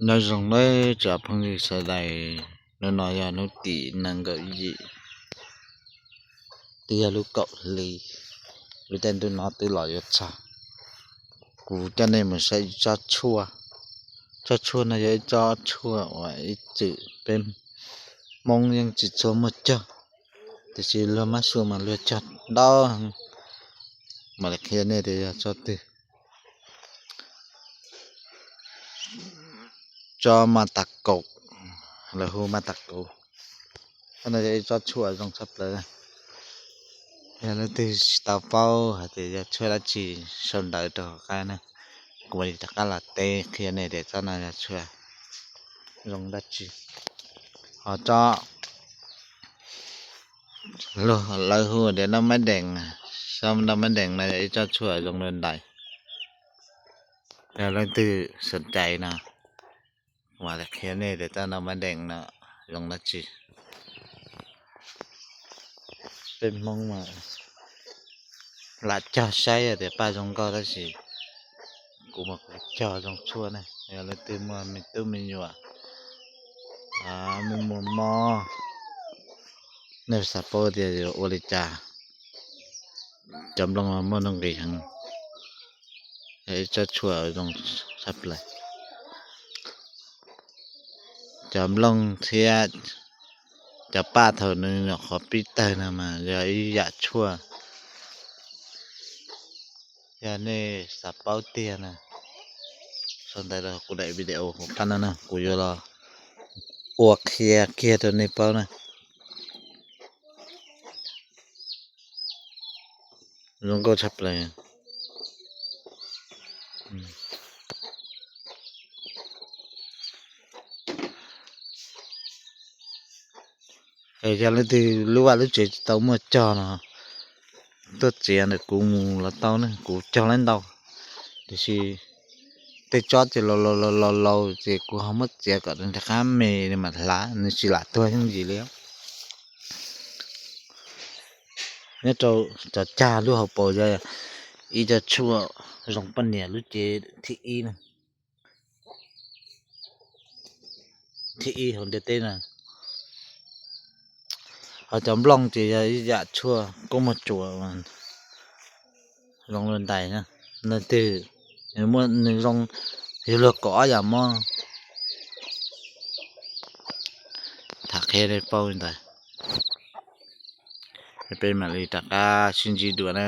Nyob zoo nawb tsoom phooj ywg sawv daws, hnub no yog hnub tim nees nkaum yim, twb yog lub kaum hli, lub caij ntuj no twb los yuav txog. Kuv coj nej mus saib ib tsob tshuaj. Tsob tshuaj no yog ib tsob tshuaj uas ib txwm peb Hmoob yeej tsis tshua muaj cog, tiam sis luag mab sua mas luag cog ntau heev. Mam li qhia nej tias yog tsob twg. Tsob mas tas kaum, lawv hu mas tas kaum. Tsob no yog ib tsob tshuaj zoo tshaj plaws. Yog leej twg tsis tau paub hais tias yog tshuaj dab tsi, sau ntawv rau hauv qab na, kuv mam li rov qab los teb qhia nej tias tsob no yog tshuaj zoo dab tsi. Ho tsob lawv hu tias noj mab dees, tsob noj mab dees no yog ib tsob tshuaj zoo dua ntais. Yog leej twg xom cai no, kuv mam li qhia nej tias tsob noj mab dees no zoo dab tsi. Peb Hmoob mas lam cog saib tias paj zoo nkauj tab sis kuv mas kuv cog zoo tshuaj ne. Yog leej twg muaj me tub me nyuam muaj muaj mob, nej xav paub tias yuav ua li cas, cov nplooj muaj nuj nqis heev, yog ib tsob tshuaj zoo tshaj plaws. Cov nplooj thiab cov paj thaum nws nyuam qhuav pib tawg no mas yog ib yam tshuaj. Yog nej xav paub tiag na, sau ntawv rau kuv daim video hauv qab no na, kuv yuav los ua qhia kiag rau nej paub na. Zoo nkauj tshaj plaws. Yog leej twg lub vaj lub tsev tsis tau muaj cog no, tuaj txiav ntawm kuv mus los tau ne, kuv cog lawm ntau, tiam sis tej tsob ces laus laus laus laus ces kuv ho muab txiav kom nws rov qab me nws mam hlav, nws tsis lam tuag yooj yim li. Nyob rau cov cag lub hauv paus yog ib co tshuaj zoo poj niam lub cev thib ib na, thib ib hauv ntiaj teb na. Ho cov nplooj ces yog ib yam tshuaj koob muag tsuas zoo dua ntais na. Leej twg muaj nws zoo, yog luag kaum ob yam mob. Tham qhia nej paub li ntawd, peb mam li rov qab sib ntsib dua na.